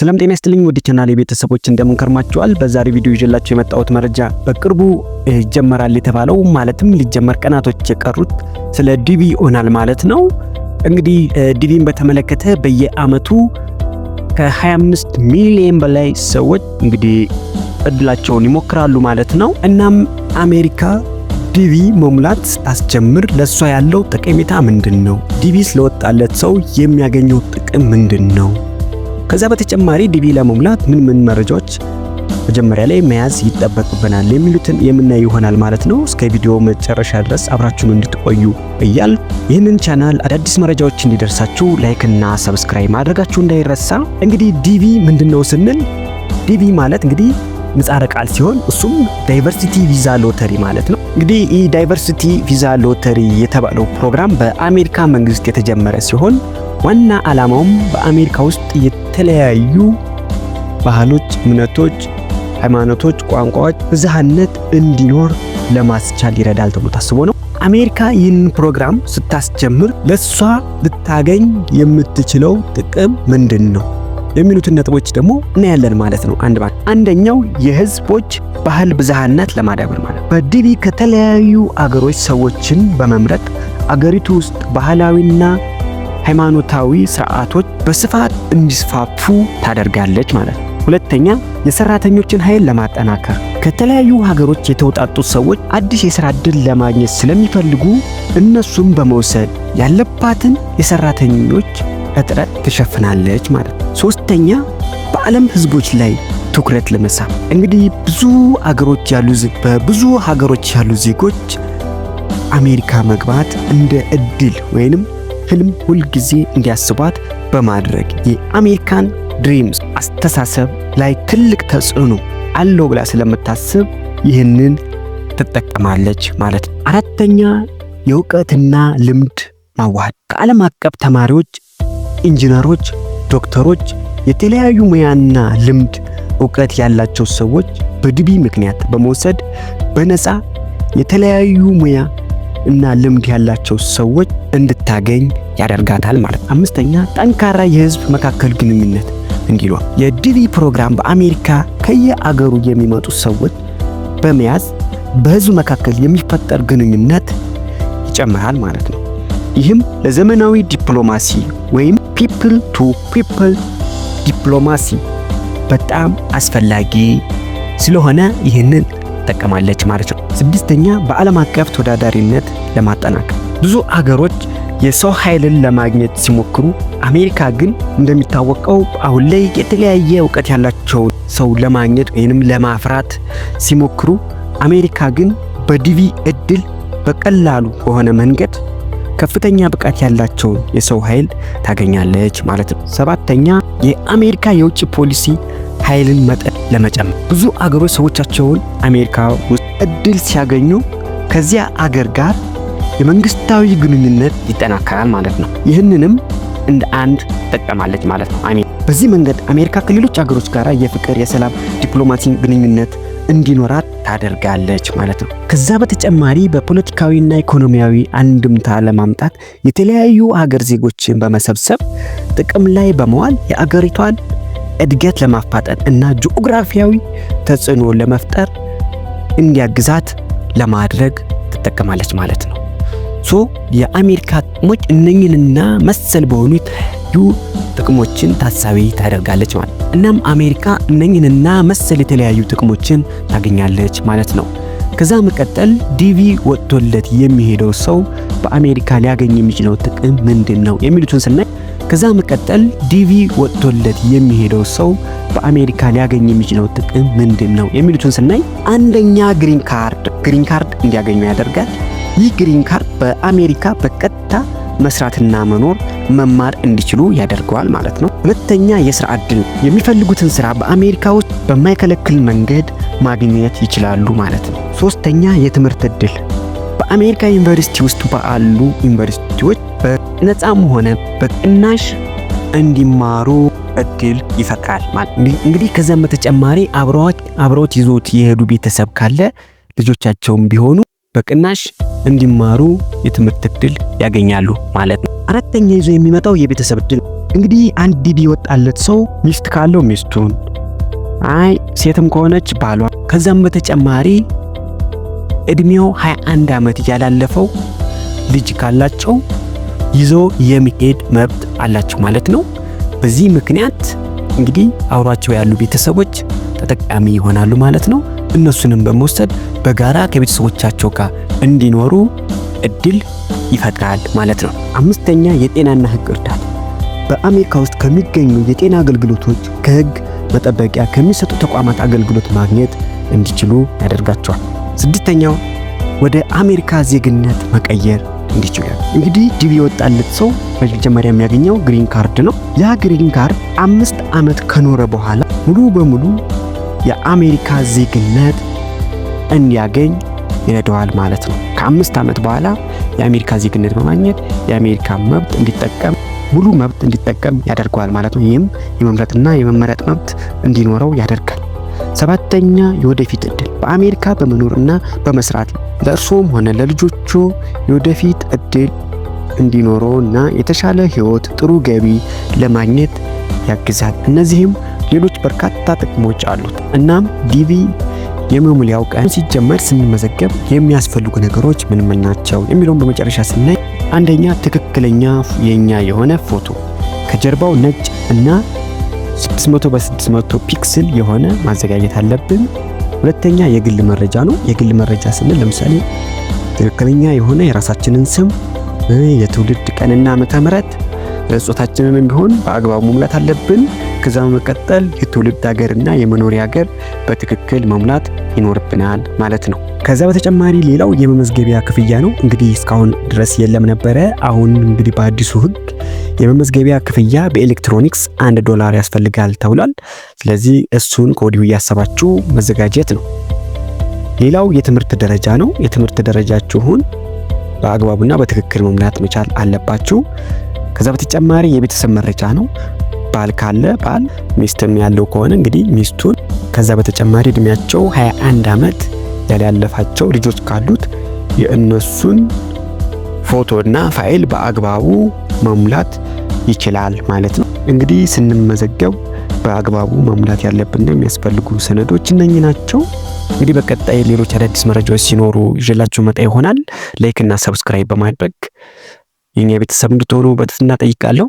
ሰላም ጤና ይስጥልኝ ውድ ቻናል ቤተሰቦች፣ እንደምን ከርማችኋል? በዛሬ ቪዲዮ ይዤላችሁ የመጣሁት መረጃ በቅርቡ ይጀመራል የተባለው፣ ማለትም ሊጀመር ቀናቶች የቀሩት ስለ ዲቪ ይሆናል ማለት ነው። እንግዲህ ዲቪን በተመለከተ በየአመቱ ከ25 ሚሊዮን በላይ ሰዎች እንግዲህ እድላቸውን ይሞክራሉ ማለት ነው። እናም አሜሪካ ዲቪ መሙላት ስታስጀምር ለእሷ ያለው ጠቀሜታ ምንድን ነው? ዲቪስ ለወጣለት ሰው የሚያገኘው ጥቅም ምንድን ነው? ከዛ በተጨማሪ ዲቪ ለመሙላት ምን ምን መረጃዎች መጀመሪያ ላይ መያዝ ይጠበቅብናል የሚሉትን የምናይ ይሆናል ማለት ነው። እስከ ቪዲዮ መጨረሻ ድረስ አብራችሁን እንድትቆዩ እያልኩ፣ ይህንን ቻናል አዳዲስ መረጃዎች እንዲደርሳችሁ like እና subscribe ማድረጋችሁ እንዳይረሳ። እንግዲህ ዲቪ ምንድነው ስንል፣ ዲቪ ማለት እንግዲህ ምህጻረ ቃል ሲሆን እሱም Diversity Visa Lottery ማለት ነው። እንግዲህ ይህ Diversity Visa Lottery የተባለው ፕሮግራም በአሜሪካ መንግስት የተጀመረ ሲሆን ዋና ዓላማውም በአሜሪካ ውስጥ የተለያዩ ባህሎች፣ እምነቶች፣ ሃይማኖቶች፣ ቋንቋዎች ብዝሃነት እንዲኖር ለማስቻል ይረዳል ተብሎ ታስቦ ነው። አሜሪካ ይህንን ፕሮግራም ስታስጀምር ለእሷ ልታገኝ የምትችለው ጥቅም ምንድን ነው የሚሉትን ነጥቦች ደግሞ እናያለን ማለት ነው። አንድ ባንድ። አንደኛው የህዝቦች ባህል ብዝሃነት ለማዳበር ማለት፣ በዲቪ ከተለያዩ አገሮች ሰዎችን በመምረጥ አገሪቱ ውስጥ ባህላዊና ሃይማኖታዊ ስርዓቶች በስፋት እንዲስፋፉ ታደርጋለች ማለት ነው። ሁለተኛ፣ የሰራተኞችን ኃይል ለማጠናከር፣ ከተለያዩ ሀገሮች የተውጣጡ ሰዎች አዲስ የሥራ ዕድል ለማግኘት ስለሚፈልጉ እነሱን በመውሰድ ያለባትን የሰራተኞች እጥረት ትሸፍናለች ማለት ነው። ሶስተኛ፣ በዓለም ህዝቦች ላይ ትኩረት ለመሳብ፣ እንግዲህ ብዙ አገሮች ያሉ በብዙ ሀገሮች ያሉ ዜጎች አሜሪካ መግባት እንደ እድል ወይንም ህልም ሁልጊዜ እንዲያስቧት በማድረግ የ American dreams አስተሳሰብ ላይ ትልቅ ተጽዕኖ አለው ብላ ስለምታስብ ይህንን ትጠቀማለች ማለት ነው። አራተኛ፣ የእውቀትና ልምድ ማዋሃድ፣ ከዓለም አቀፍ ተማሪዎች፣ ኢንጂነሮች፣ ዶክተሮች፣ የተለያዩ ሙያና ልምድ እውቀት ያላቸው ሰዎች በዲቪ ምክንያት በመውሰድ በነፃ የተለያዩ ሙያ እና ልምድ ያላቸው ሰዎች እንድታገኝ ያደርጋታል ማለት ነው። አምስተኛ፣ ጠንካራ የህዝብ መካከል ግንኙነት እንዲኖር፣ የዲቪ ፕሮግራም በአሜሪካ ከየአገሩ የሚመጡ ሰዎች በመያዝ በህዝብ መካከል የሚፈጠር ግንኙነት ይጨምራል ማለት ነው። ይህም ለዘመናዊ ዲፕሎማሲ ወይም people to people diplomacy በጣም አስፈላጊ ስለሆነ ይህንን ትጠቀማለች ማለት ነው። ስድስተኛ፣ በዓለም አቀፍ ተወዳዳሪነት ለማጠናከር፣ ብዙ አገሮች የሰው ኃይልን ለማግኘት ሲሞክሩ፣ አሜሪካ ግን እንደሚታወቀው አሁን ላይ የተለያየ እውቀት ያላቸው ሰው ለማግኘት ወይንም ለማፍራት ሲሞክሩ፣ አሜሪካ ግን በዲቪ እድል በቀላሉ በሆነ መንገድ ከፍተኛ ብቃት ያላቸውን የሰው ኃይል ታገኛለች ማለት ነው። ሰባተኛ፣ የአሜሪካ የውጭ ፖሊሲ ኃይልን መጠን ለመጨመር፣ ብዙ አገሮች ሰዎቻቸውን አሜሪካ ውስጥ እድል ሲያገኙ ከዚያ አገር ጋር የመንግስታዊ ግንኙነት ይጠናከራል ማለት ነው። ይህንንም እንደ አንድ ትጠቀማለች ማለት ነው። በዚህ መንገድ አሜሪካ ከሌሎች አገሮች ጋር የፍቅር፣ የሰላም ዲፕሎማሲ ግንኙነት እንዲኖራት ታደርጋለች ማለት ነው። ከዛ በተጨማሪ በፖለቲካዊና ኢኮኖሚያዊ አንድምታ ለማምጣት የተለያዩ ሀገር ዜጎችን በመሰብሰብ ጥቅም ላይ በመዋል የአገሪቷን እድገት ለማፋጠን እና ጂኦግራፊያዊ ተጽዕኖ ለመፍጠር እንዲያግዛት ለማድረግ ትጠቀማለች ማለት ነው። So የአሜሪካ ጥቅሞች እነኝንና መሰል በሆኑ የተለያዩ ጥቅሞችን ታሳቢ ታደርጋለች ማለት ነው። እናም አሜሪካ እነኝንና መሰል የተለያዩ ጥቅሞችን ታገኛለች ማለት ነው። ከዛ መቀጠል ዲቪ ወጥቶለት የሚሄደው ሰው በአሜሪካ ሊያገኝ የሚችለው ጥቅም ምንድን ነው የሚሉትን ስናይ፣ ከዛ መቀጠል ዲቪ ወጥቶለት የሚሄደው ሰው በአሜሪካ ሊያገኝ የሚችለው ጥቅም ምንድን ነው የሚሉትን ስናይ፣ አንደኛ green card፣ green card እንዲያገኙ ያደርጋል። ይህ green card በአሜሪካ በቀጥታ መስራትና መኖር፣ መማር እንዲችሉ ያደርገዋል ማለት ነው። ሁለተኛ፣ የስራ እድል፣ የሚፈልጉትን ስራ በአሜሪካ ውስጥ በማይከለክል መንገድ ማግኘት ይችላሉ ማለት ነው። ሶስተኛ፣ የትምህርት እድል፣ በአሜሪካ ዩኒቨርሲቲ ውስጥ ባሉ ዩኒቨርሲቲዎች በነፃም ሆነ በቅናሽ እንዲማሩ እድል ይፈጥራል ማለት። እንግዲህ ከዚያም በተጨማሪ አብረውት ይዞት የሄዱ ቤተሰብ ካለ ልጆቻቸውም ቢሆኑ በቅናሽ እንዲማሩ የትምህርት እድል ያገኛሉ ማለት ነው። አራተኛ፣ ይዞ የሚመጣው የቤተሰብ እድል። እንግዲህ አንድ ዲቪ የወጣለት ሰው ሚስት ካለው ሚስቱን፣ አይ ሴትም ከሆነች ባሏ፣ ከዛም በተጨማሪ እድሜው 21 ዓመት ያላለፈው ልጅ ካላቸው ይዞ የመሄድ መብት አላቸው ማለት ነው። በዚህ ምክንያት እንግዲህ አብሯቸው ያሉ ቤተሰቦች ተጠቃሚ ይሆናሉ ማለት ነው። እነሱንም በመውሰድ በጋራ ከቤተሰቦቻቸው ጋር እንዲኖሩ እድል ይፈጥራል ማለት ነው። አምስተኛ፣ የጤናና ሕግ እርዳታ። በአሜሪካ ውስጥ ከሚገኙ የጤና አገልግሎቶች፣ ከሕግ መጠበቂያ ከሚሰጡ ተቋማት አገልግሎት ማግኘት እንዲችሉ ያደርጋቸዋል። ስድስተኛው፣ ወደ አሜሪካ ዜግነት መቀየር እንዲችሉ። እንግዲህ ዲቪ የወጣለት ሰው መጀመሪያ የሚያገኘው green card ነው። ያ green card 5 ዓመት ከኖረ በኋላ ሙሉ በሙሉ የአሜሪካ ዜግነት እንዲያገኝ ይረዳዋል ማለት ነው። ከ5 ዓመት በኋላ የአሜሪካ ዜግነት በማግኘት የአሜሪካ መብት እንዲጠቀም፣ ሙሉ መብት እንዲጠቀም ያደርገዋል ማለት ነው። ይህም የመምረጥና የመመረጥ መብት እንዲኖረው ያደርጋል። ሰባተኛ፣ የወደፊት እድል። በአሜሪካ በመኖርና በመስራት ለእርስዎም ሆነ ለልጆቹ የወደፊት እድል እንዲኖረው እና የተሻለ ህይወት፣ ጥሩ ገቢ ለማግኘት ያግዛል። እነዚህም ሌሎች በርካታ ጥቅሞች አሉት። እናም ዲቪ የመሙሊያው ቀን ሲጀመር ስንመዘገብ የሚያስፈልጉ ነገሮች ምን ምን ናቸው የሚለውን በመጨረሻ ስናይ፣ አንደኛ፣ ትክክለኛ የኛ የሆነ ፎቶ ከጀርባው ነጭ እና 600 በ600 pixel የሆነ ማዘጋጀት አለብን። ሁለተኛ፣ የግል መረጃ ነው። የግል መረጃ ስንል ለምሳሌ ትክክለኛ የሆነ የራሳችንን ስም፣ የትውልድ ቀንና ዓመተ ምሕረት፣ ጾታችንንም ቢሆን በአግባቡ መሙላት አለብን። ከዛ በመቀጠል የትውልድ ሀገርና የመኖሪያ ሀገር በትክክል መሙላት ይኖርብናል ማለት ነው። ከዛ በተጨማሪ ሌላው የመመዝገቢያ ክፍያ ነው። እንግዲህ እስካሁን ድረስ የለም ነበረ። አሁን እንግዲህ በአዲሱ ሕግ የመመዝገቢያ ክፍያ በኤሌክትሮኒክስ $1 ያስፈልጋል ተብሏል። ስለዚህ እሱን ከወዲሁ እያሰባችሁ መዘጋጀት ነው። ሌላው የትምህርት ደረጃ ነው። የትምህርት ደረጃችሁን በአግባቡና በትክክል መሙላት መቻል አለባችሁ። ከዛ በተጨማሪ የቤተሰብ መረጃ ነው። ባል ካለ ባል፣ ሚስትም ያለው ከሆነ እንግዲህ ሚስቱን። ከዛ በተጨማሪ እድሜያቸው 21 ዓመት ያላለፋቸው ልጆች ካሉት የእነሱን ፎቶና ፋይል በአግባቡ መሙላት ይችላል ማለት ነው። እንግዲህ ስንመዘገብ በአግባቡ መሙላት ያለብንና የሚያስፈልጉ ሰነዶች እነኚህ ናቸው። እንግዲህ በቀጣይ ሌሎች አዳዲስ መረጃዎች ሲኖሩ ይዤላችሁ መጣ ይሆናል። Like እና subscribe በማድረግ የኛ ቤተሰብ እንድትሆኑ በትህትና ጠይቃለሁ።